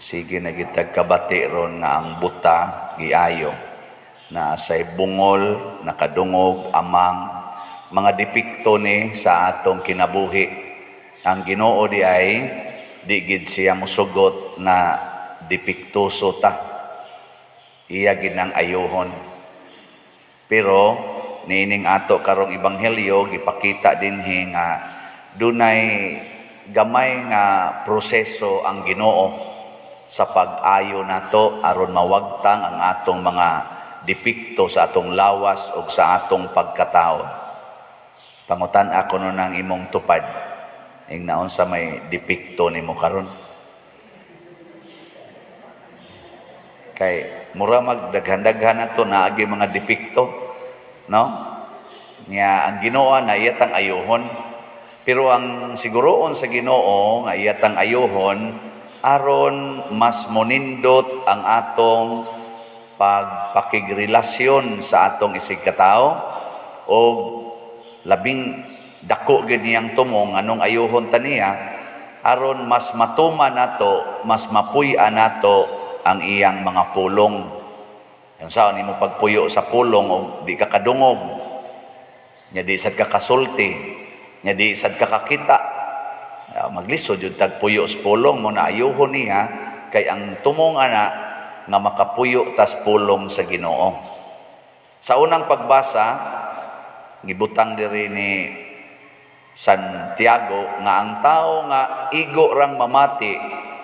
Sige na gitag kabati ron nga ang buta giayo na say bungol, nakadungog, amang mga depekto ni sa atong kinabuhi. Ang Ginoo di ay di gid siya musugot nga depektuso ta. Iya gid nang ayuhon. Pero niining ato karong ebanghelyo, gipakita dinhi nga dunay gamay nga proseso ang Ginoo sa pag-ayo nato aron mawagtang ang atong mga depekto sa atong lawas ug sa atong pagkatao. Pangutan ako no ng imong tupad. Ing naon sa may depekto nimo karon? Kay mura magdaghan-daghan nato naagi mga depekto, no? Nya ang Ginoo na iyatang ayuhon. Pero ang siguroon sa Ginoo nga iyatang ayuhon aron mas monindot ang atong pagpakigrelasyon sa atong isigkatao o labing dako gid niyang tumong anong ayuhon ta niya aron mas matuma nato, mas mapuy-an nato ang iyang mga pulong. Ang saan nimo pagpuyo sa pulong o di ka kadungog, nya di sad ka kasulti, nya di sad ka kakita, maglisod jud tag puyo sa pulong mo na ayuhon niya kay ang tumong ana nga makapuyo tas pulong sa Ginoo. Sa unang pagbasa, gibutang diri ni Santiago nga ang tao nga igo rang mamati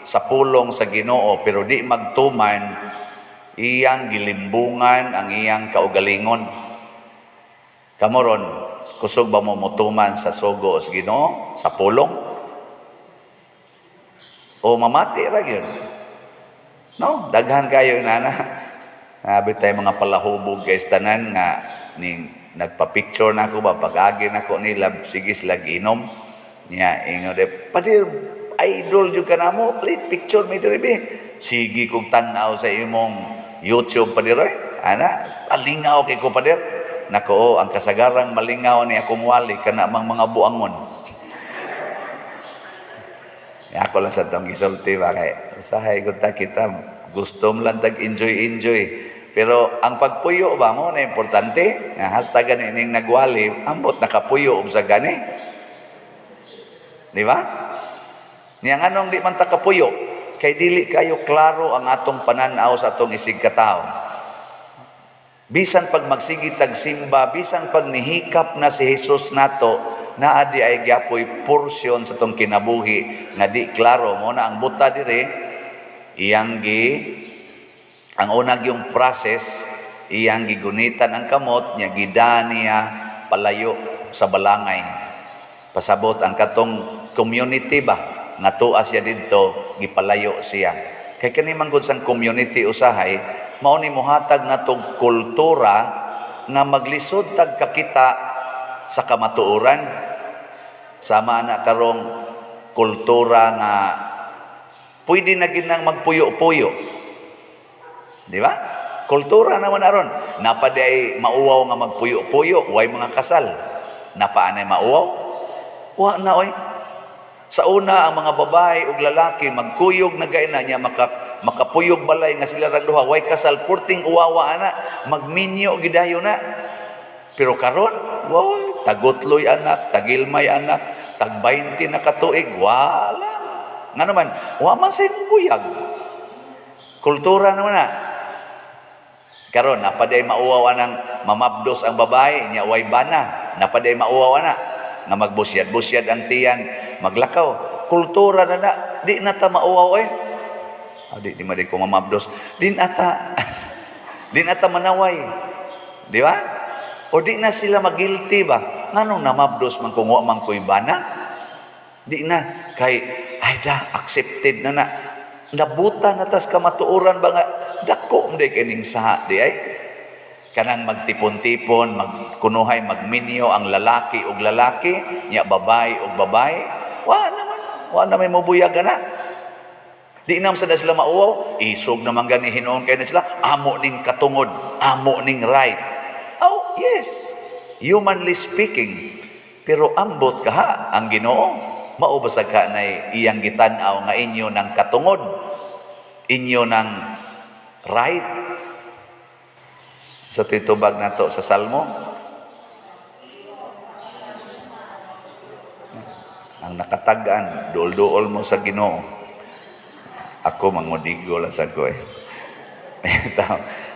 sa pulong sa Ginoo pero di magtuman, iyang gilimbungan ang iyang kaugalingon. Kamo ron, kusog ba mo motuman sa sugo sa Ginoo, sa pulong? O mamati ra gyud? No, daghan kayo nana. Nabi tayo mga palahubog kay tanan nga ning nagpa-picture na ako ba pag-agi nako nila, sige sila inom. Nya ingon de, "Padir, idol jud ka namo, please picture mi diri bi." "Sige kog tan-aw sa imong YouTube, padir oy." Ana, palingaw kay ko, padir. Nako, oh, ang kasagarang malingaw ni akong wali kana mang mga buangon. Ya, ako lang sa tong gisulti ba kay usahay gud ta kita gusto mo lang tag enjoy enjoy. Pero ang pagpuyo ba mo na importante nga hasta gani ning nagwali, ambot nakapuyo og sa gani. Di ba? Niya nganong di man ta kapuyo? Kay dili kayo klaro ang atong pananaw sa atong isig katao. Bisan pag magsigi tag simba, bisan pag nihikap na si Jesus nato, naa di ay gyapoy porsyon sa tong kinabuhi nga di klaro. Mo na ang buta dire, iyang gi ang unag yung process, iyang gigunitan ang kamot nya, gida niya palayo sa balangay. Pasabot ang katong community ba nga tuwa siya didto, gipalayo siya. Kay kani man gud sang community usahay mao ni mohatag natog kultura nga maglisod tag kakita sa kamatuoran. Sama na karong kultura nga pwede na ginang magpuyo-puyo. Di ba? Kultura naman aron. Napa di ay mauwaw nga magpuyo-puyo, way mga kasal. Napaanay mauwaw? Wa na oy. Sa una, ang mga babae ug lalaki magkuyog na gay na niya, makapuyog balay nga sila rang duha, way kasal, purting uwawa ana, magminyo gidayo na. Pero karon, woy, tagutloy anak, tagilmay anak, tag 20 na katuig, wala. Nga naman, wa man say buyag. Kultura naman na. Karon, napaday mauwaw anang mamabdos ang babae, nya way bana. Napaday mauwaw ana nga magbusyad-busyad ang tiyan, maglakaw. Kultura na na, di na ta mauwaw eh. Ah, di, di man di ko mamabdos. Di na ta manaway. Di ba? O di na sila magilty ba? Nganong namabdos man kung wa man ko'y bana? Di na. Kay, ay da, accepted na na. Nabuta na tas kamatuoran ba nga, dako di kining saha di ay. Kanang magtipon-tipon, magkunuhay, magminyo ang lalaki og lalaki, nya babae og babae. Wa naman, wa na may mobuyag na. Di naman sa sila mauwaw, isog naman gani hinuon kay na sila, amo ning katungod, amo ning right. Oh, yes. Humanly speaking. Pero ambot ka ha, ang Ginoo. Mao ba sa ka na iyang gitan-aw nga inyo ng katungod? Inyo ng right sa titubag nato sa Salmo. Ang nakatag-an, duol-duol mo sa Ginoo. Ako mangudigo lang sa ko eh.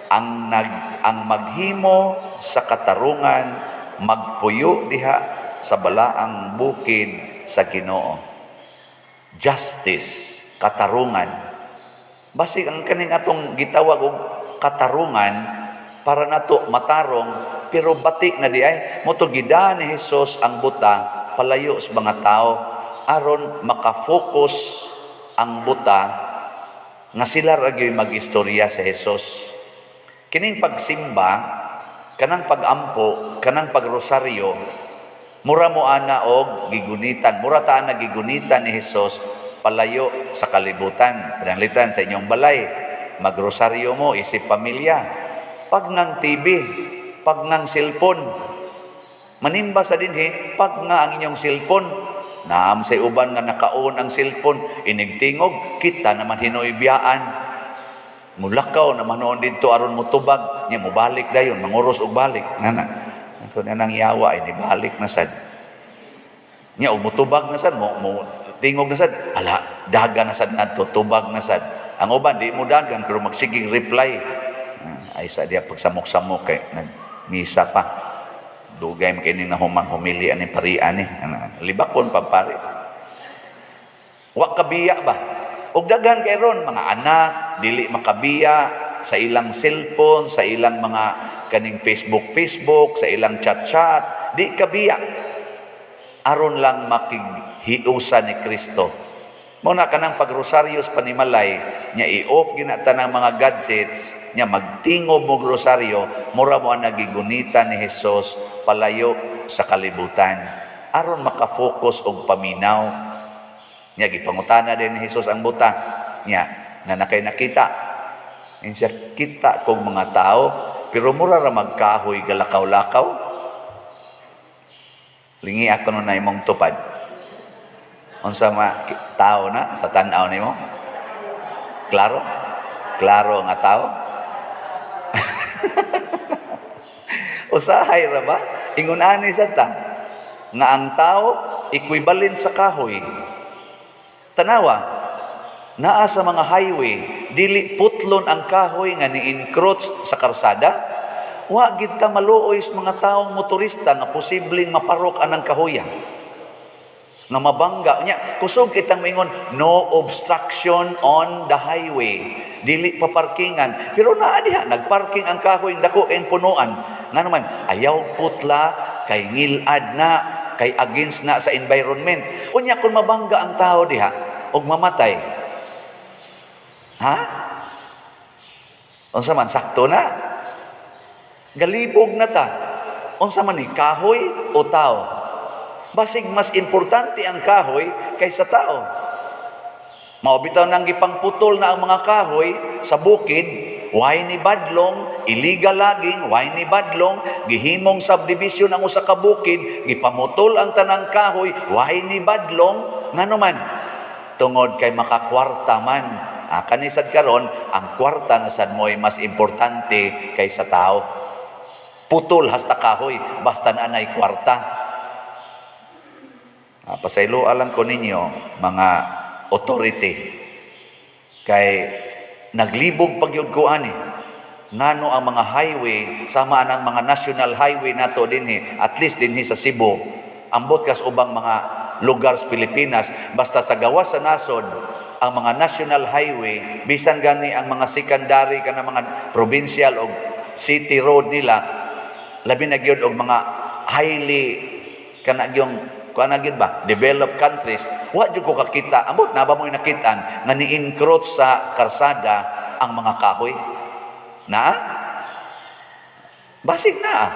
Ang maghimo sa katarungan magpuyo diha sa balaang bukid sa Ginoo. Justice, katarungan. Basig ang kaning atong gitawag og katarungan para nato matarong, pero bati na di ay mo to gida ni Hesus ang buta palayo sa mga tao aron makafocus ang buta nga sila ra gyud mag-istorya sa Hesus. Kining pagsimba, kanang pagampo, kanang pagrosaryo, mura mo ana og gigunitan, mura ta ana gigunitan ni Hesus palayo sa kalibutan. Pananglitan sa inyong balay, magrosaryo mo isip pamilya. Pag ngang TV, pag ngang cellphone, manimba sa dinhi, pag nga ang inyong cellphone, naam say uban nga nakaon ang cellphone, inigtingog, kita naman hinoy-biyaan. Mulakaw naman noon dito aron mutubag, nya mubalik dayon, manguros og balik. Ngana. Kung anang yawa ay nibalik na sad. Nya og mutubag na sad, mo tingog na sad, ala, daga na sad ngadto, tubag na sad. Ang uban di mo dagan pero magsiging reply. Ay sa diya pagsamok-samok kay nagmisa pa. Dugay man kini na humang humili ani parian ni. Libakon pa pare. Wa kabiya ba? Og daghan kay ron mga anak dili makabiya sa ilang cellphone, sa ilang mga kaning Facebook, Facebook, sa ilang chat-chat, di kabiya. Aron lang makighiusa ni Kristo. Mao na kanang pagrosaryo sa panimalay, nya i-off gina tanang mga gadgets, nya magtingob mo rosaryo, mura mo ang nagigunita ni Hesus palayo sa kalibutan. Aron makafocus og paminaw. Nya gipangutana din ni Hesus ang buta. Nya na nakay nakita. Insiya kita kog mga tao, pero mura ra magkahoy galakaw-lakaw. Lingi ako nun na imong tupad. Unsa ma tao na sa tan-aw nimo? Klaro? Klaro nga tao? Usahay ra ba? Ingon ani sa ta nga ang tao equivalent sa kahoy. Tanawa, naa sa mga highway, dili putlon ang kahoy nga ni-encroach sa karsada. Wa gid ta maluoy sa mga taong motorista nga posibleng maparok anang kahoya. Nga mabangga nya, kusog kitang moingon no obstruction on the highway, dili pa parkingan, pero naa diha nagparking ang kahoy dako kayong punuan. Ngano man ayaw putla kay ngilad na, kay against na sa environment. Unya kun mabangga ang tao diha og mamatay, ha? Unsa man sakto na? Galibog na ta. Unsa man ni kahoy o tao? Basig mas importante ang kahoy kaysa tao. Mao bitaw nang gipangputol na ang mga kahoy sa bukid, way ni badlong, illegal laging, way ni badlong, gihimong subdivision ang usa ka bukid, gipamutol ang tanang kahoy, way ni badlong, ngano man? Tungod kay makakwarta man. Kanisad karon, ang kwarta na sad mo'y mas importante kaysa tao. Putol hasta kahoy, basta na anay kwarta. Pasaylo alang ko ninyo, mga authority, kay naglibog pagyud ko ani. Ngano ang mga highway, sama ang mga national highway nato dinhi, at least dinhi sa Cebu, ambot kas ubang mga lugar sa Pilipinas, basta sa gawas sa nasod, ang mga national highway, bisan gani ang mga secondary kana mga provincial o city road nila, labi na gyud og mga highly kana gyung kuan na gyud ba developed countries, wa jud ko kakita, ambot na ba mo'y nakitaan nga ni-encroach sa karsada ang mga kahoy? Na? Basig na.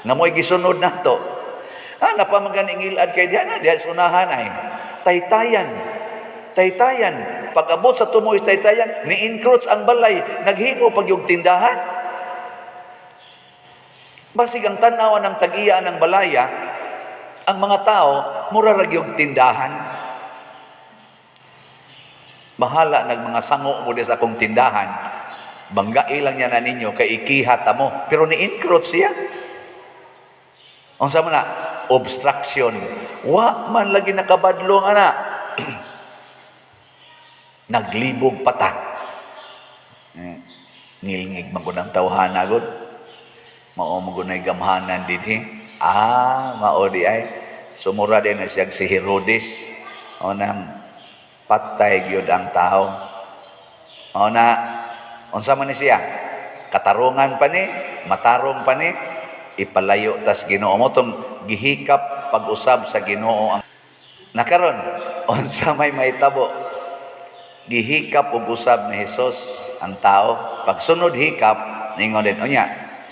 Nga mo'y gisunod nato. Napamagani ngilad kay diha na diha sa unahan ay taytayan. Taytayan. Pag-abot sa tumoy taytayan, ni-encroach ang balay, naghimo pag yung tindahan. Basig ang tan-awan ng tag-iya ng balaya, ang mga tao, mura ra gyud tindahan. Bahala nag mga sango mo di sa akong tindahan. Banggai lang niya na ninyo kay ikiha ta mo. Pero ni-encroach siya. Unsa man na? Obstruction. Wa man lagi nakabadlong ana. Naglibog pata. Eh, ngilngig man ko ng tawhana gud. Mao mo gunay gamhanan dinhi. Ah, mao di ay. Sumura din na siya si Herodes. O nang patay gyud ang tao. O na unsa man ni siya? Katarungan pa ni, matarong pa ni, ipalayo tas Ginoo mo tong gihikap pag-usab sa Ginoo ang nakaron. Unsa may mahitabo? Gihikap og usab ni Hesus ang tao. Pagsunod hikap, ningon din unya,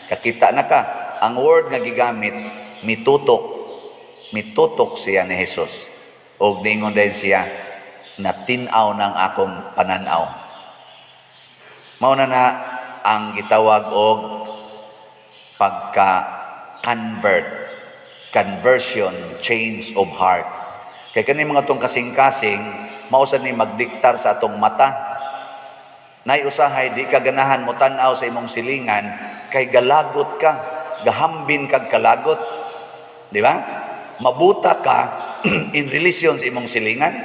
"Kakita na ka?" Ang word nga gigamit, mitutok. Mitutok siya ni Hesus og ningon din siya, "Natin-aw ng akong pananaw." Mao na na ang gitawag og pagka convert, conversion, change of heart. Kay kani mga tong kasing-kasing, mao sad ni magdiktar sa atong mata. Nay usahay di ka ganahan mo tan-aw sa imong silingan kay galagot ka, gahambin kag kalagot. Di ba? Mabuta ka in relation sa imong silingan.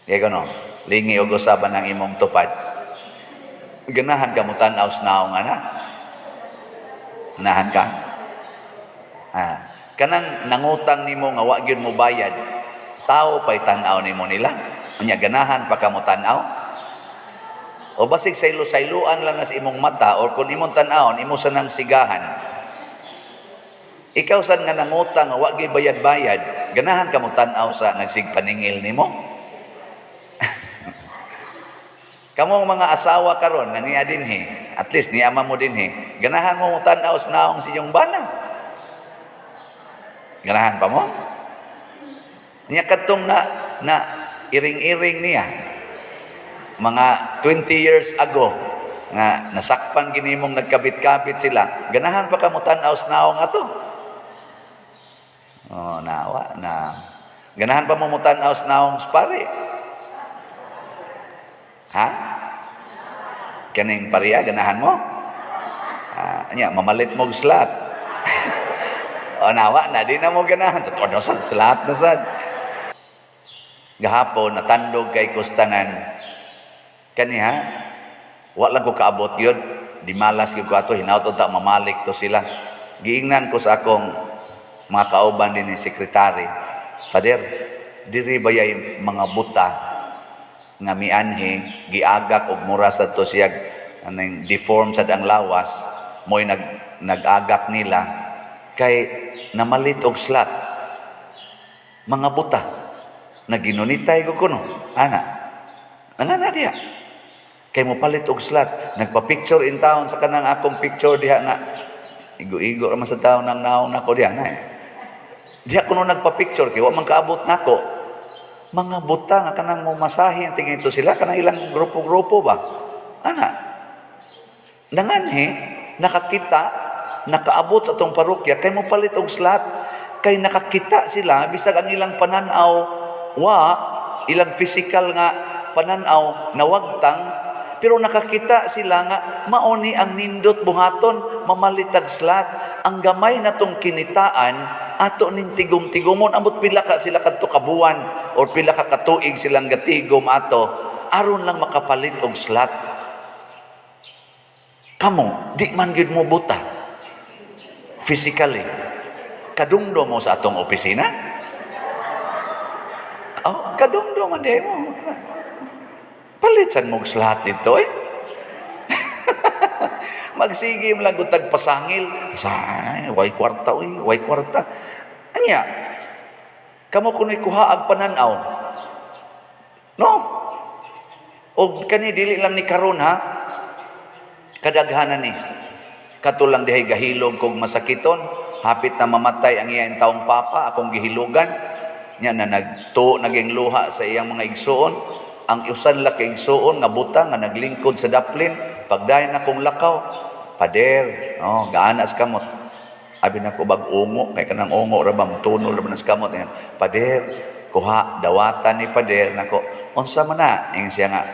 Kaya gano, lingi og usaban ang imong tupad. Ganahan ka mo tan-aw sa naong ana? Ganahan ka? Ah, kanang nangutang nimo nga wa gyud mo bayad, tao pa'y tan-aw nimo nila. Unya ganahan pa ka mo tan-aw? O basig saylo-sayloan lang na sa imong mata or kung imong tan-awon, imo sa nang sigahan. Ikaw san nga nangutang nga wa gyud bayad-bayad, ganahan ka mo tan-aw sa nagsigpaningil nimo? Kamong mga asawa karon nga niya dinhi, at least niya mo dinhi, ganahan mo mo tan-aw sa naong sa inyong bana? Ganahan pa mo? Niya kadtong na na iring-iring niya mga 20 years ago nga nasakpan gini mong nagkabit-kabit sila, ganahan pa ka mo tan-aw sa naong ato? Oh, nawa na. Ganahan pa mo mo tan-aw sa naong sa pare? Ha? Kaning pariya, ganahan mo? Ah, nya, mamalit mo og slot. O nawa na, di na mo ganahan. Totoo na sad, slot na sad. Gahapon, natandog kay kustanan. Kaniha, wa lang ko kaabot yun. Di malas gyud ko ato, hinaut ta mamalik to sila. Giingnan ko sa akong mga kauban din ni sekretary. "Father, diri ba yay mga buta nga mianhi giagak og mura sa to siya aning deform sad ang lawas, mo'y nag-agak nila kay namalit og slot?" Mga buta naginunitay ko kuno ana nangana diha kay mo palit og slot. Nagpa-picture in town sa kanang akong picture diha nga igo-igo ra man sa taon nang naong nako diha nga eh. Diha kuno nagpa-picture kay wa man kaabot nako. Mga buta nga kanang mo masahe ang tingin ito sila, kanang ilang grupo-grupo ba ana, nanganhi nakakita, nakaabot sa atong parokya kay mo palit og slot, kay nakakita sila bisag ang ilang pananaw wa, ilang physical nga pananaw nawagtang, pero nakakita sila nga mao ni ang nindot buhaton, mamalitag slot. Ang gamay natong kinitaan, ato ning tigom-tigomon. Ambot pila ka sila kadto ka buwan or pila ka katuig silang gatigom ato aron lang makapalit og slot. Kamo, di man gyud mo buta physically. Kadungdo mo sa atong opisina? Oh, kadungdo man di mo. Palit sad mo og slot dito eh. Magsige mo lang gutag pasangil. Sa way kwarta uy, way kwarta. Anya? Kamo kuno'y kuha ag pananaw. No? O kani dili lang ni karon ha. Kadaghanan ni. Kato lang dihay gahilog kog masakiton, hapit na mamatay ang iyang taong papa, akong gihilugan. Nya na nagtuo naging luha sa iyang mga igsuon. Ang usan la ka igsuon nga buta nga naglingkod sa daplin, pagdayon akong lakaw, "Pader," oh, gaana sa kamot. Abi na ko bag ungo, kay kanang ungo ra ba, tunol ra ba sa kamot. Yan. "Pader, Kuha dawatan ni pader nako. Unsa man na? Ingon siya nga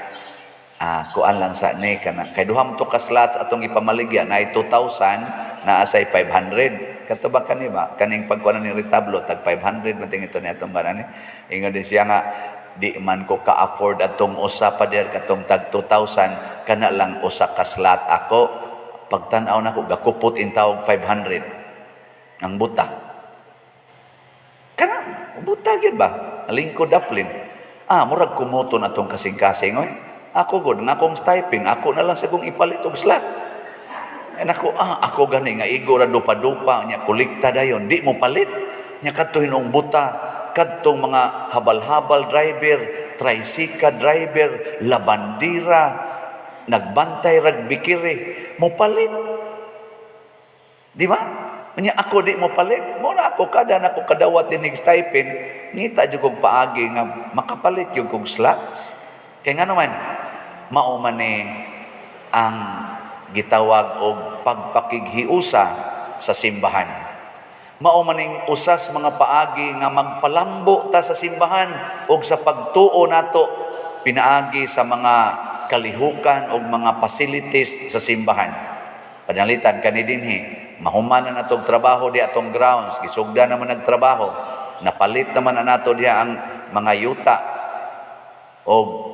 kuan lang sa ni kana kay duha mo to ka slots atong ipamaligya na 2,000 naa say 500. Kato ba kani ba kaning pagkuan ni retablo tag 500 man ting ito ni atong ni. Ingon din siya nga di man ko ka-afford atong usa pader katong tag 2,000, kana lang usa ka slot ako. Pagtan-aw nako gakupot in tawag 500 ang buta. Kana buta gyud ba? Lingkod daplin. Murag kumuton atong kasing-kasing oy. Ako gud nga akong stipend, ako na lang sa kong ipalit og slot. Ay nako, ako gani nga igo ra dupa-dupa nya kolekta dayon, di mo palit. Nya kadto hinuong buta, kadtong mga habal-habal driver, tricycle driver, labandira, nagbantay rag bikiri, mo palit. Di ba? Nya ako di mo palit. Mo na ako kada na ako kadawat dinig stipend, ngita jud kog paagi nga makapalit jud kog slots. Kay ngano man, mao man ni ang gitawag og pagpakighiusa sa simbahan. Mao man ning usas mga paagi nga magpalambo ta sa simbahan og sa pagtuo nato pinaagi sa mga kalihukan og mga facilities sa simbahan. Panalitan kani dinhi, mahuman na natong trabaho di atong grounds, gisugda naman nagtrabaho, napalit naman na nato diha ang mga yuta og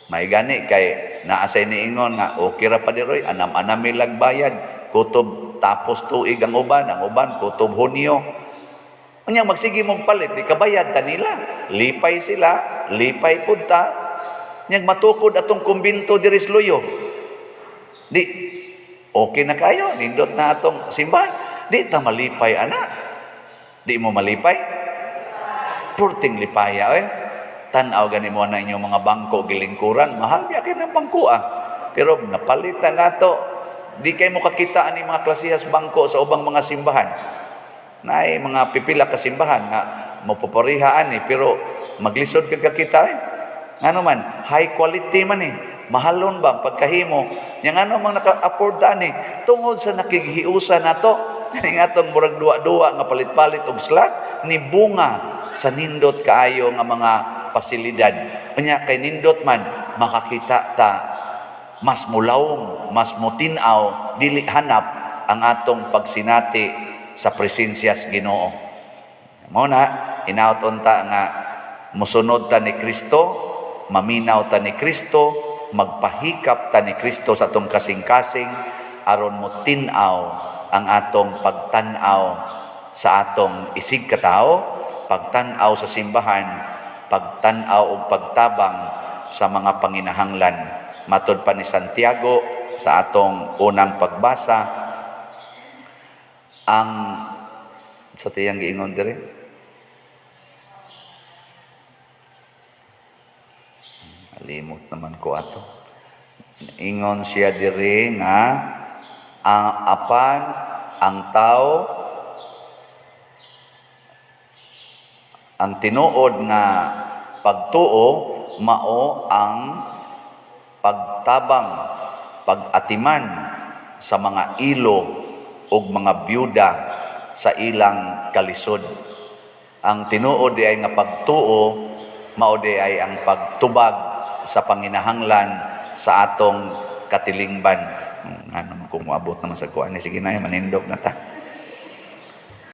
may gani kay naa say niingon nga okay ra pa diroy, anam-anam milag bayad, kutob tapos tuig ang uban kutob Hunyo. Unya magsige mong palit, di kabayad ta nila, lipay sila, lipay pud ta. Nya matukod atong kumbinto diri sa Luyo. Di okay na kayo, nindot na atong simbahan. Di ta malipay ana. Di mo malipay? Purting lipaya eh. Tan-aw gani mo na inyong mga bangko gilingkuran, mahal biya kay ng bangko ah. Pero napalitan nato, di kay mo kakita ani mga klasihas bangko sa ubang mga simbahan. Naay mga pipila ka simbahan nga mapapariha ani pero maglisod ka kakita eh. Ngano man, high quality man eh. Mahalon ba pagkahimo? Nya ngano man naka-afford ta ani tungod sa nakighiusa nato. Kani nga atong murag duwa-duwa nga palit-palit og slot ni bunga sa nindot kaayo nga mga pasilidad. Unya kay nindot man makakita ta mas mulawom, mas mutin-aw, dili hanap ang atong pagsinati sa presensya sa Ginoo. Mao na hinaut unta nga mosunod ta ni Kristo, maminaw ta ni Kristo, magpahikap ta ni Kristo sa atong kasing-kasing aron motin-aw ang atong pagtan-aw sa atong isig katawo, pagtan-aw sa simbahan, pagtan-aw o pagtabang sa mga panginahanglan. Matod pa ni Santiago sa atong unang pagbasa, ang sa tiyang giingon diri, limot naman ko ato. Ingon siya diri nga ang apan ang tao ang tinuod nga pagtuo mao ang pagtabang, pag-atiman sa mga ilo ug mga byuda sa ilang kalisod. Ang tinuod di ay nga pagtuo mao di ay ang pagtubag sa panginahanglan sa atong katilingban. Ano man kung moabot naman sa kuan ni, sige na, manindog na ta.